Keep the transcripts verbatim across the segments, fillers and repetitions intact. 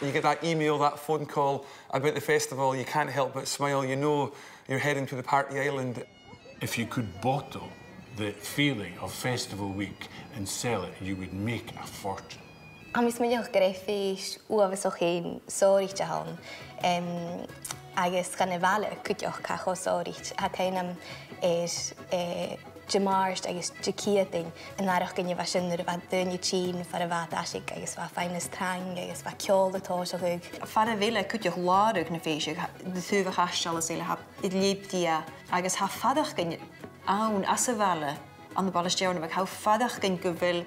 You get that email, that phone call about the festival, you can't help but smile, you know you're heading to the party island. If you could bottle the feeling of Festival Week and sell it, you would make a fortune. Tha mi a' smaoineachadh gur e fèis uabhasach fhèin sònraichte a th' ann, em, agus dhan a' bhaile cuideachd tha e cho sònraichte. Tha cuimhn' agam air, eh, Dimàirt agus Diciadain, an ath-oidhche a bha sin, nuair a bha daoine a' tighinn far a bheil iad aiseag agus bha faighinn nas trang agus bha ceòl a' tòiseachadh. Far a bheil e cuideachd làrach na fèise, tha, taobh a' chaisteil is eile, tha e air leth brèagha agus tha faireachdainn ann às a' bhaile, ann am Baile Steòrnabhaigh, tha faireachdainn gu bheil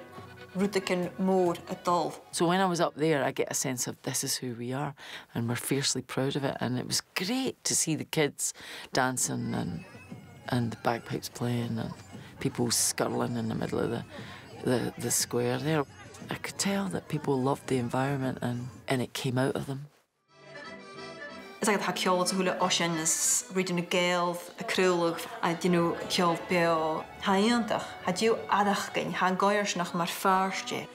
rudeigin mòr a' dol. So when I was up there, I get a sense of this is who we are, and we're fiercely proud of it. And it was great to see the kids dancing and, and the bagpipes playing and people skirling in the middle of the, the, the square there. I could tell that people loved the environment and, and it came out of them. Is e, tha ceòl sa h-uile oisean is rudan a' gabhail, a' craoladh, a' dèanamh ceòl beò. Tha e iongantach, tha deagh fhaireachdainn, tha e coimhearsnach mar phàirt dheth.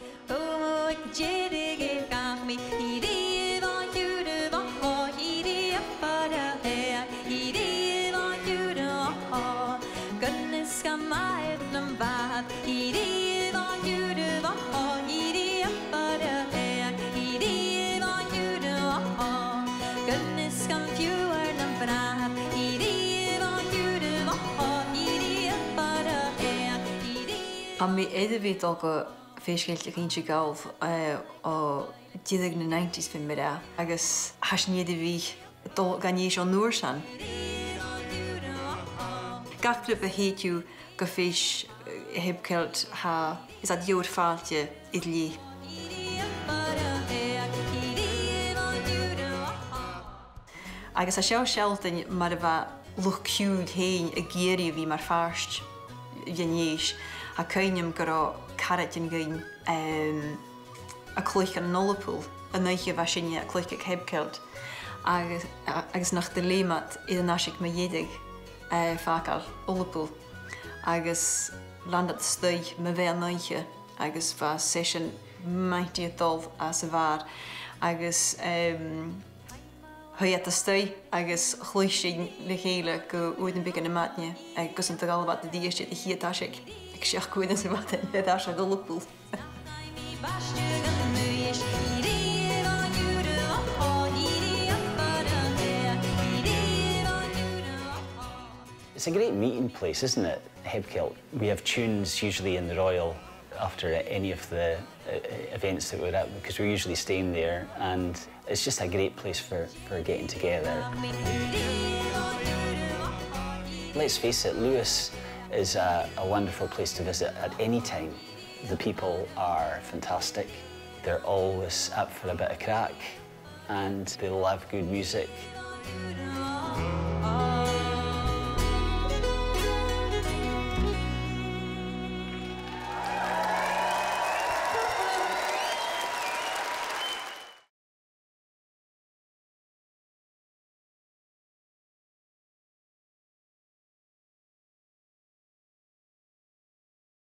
Tha mi air a bhith a' dol gu Fèis Cheilteach Innse Gall, eh, o dheireadh nan nineties, feumaidh mi ràdh, agus tha sinn air a bhith a' dol gan fhèis on uair sin. Gach triop a thèid thu gu fèis, eh, HebCelt, tha, is e deagh fhàilte air leth. Agus tha seo a' sealltainn mar a bha luchd-ciùil fhèin ag iarraidh a bhith mar phàirt dhen fhèis. Tha cuimhn' agam gun robh caraidean againn, em, a' cluich ann an Ulapul, an oidhche a bha sinne a' cluich aig HebCelt, agus, a-, agus nach do leum iad air an aiseag mu dheireadh, eh, fàgail Ulapul, agus lean iad a-staigh mu mheadhan-oidhche, agus bha seisean mighty a' dol às a' bhàr, agus, em, shuidh iad a-staigh agus chluich sinn le chèile gu uairean beaga na maidne, agus an do dh'fhalbh iad a-rithist air a' chiad aiseag aig seachd uairean sa mhadainn air ais a dh'Ulapul. It's a great meeting place, isn't it? HebCelt. We have tunes usually in the Royal after any of the, uh, events that we're at, because we're usually staying there, and it's just a great place for, for getting together. Let's face it, Lewis is a, a wonderful place to visit at any time. The people are fantastic. They're always up for a bit of crack, and they love good music.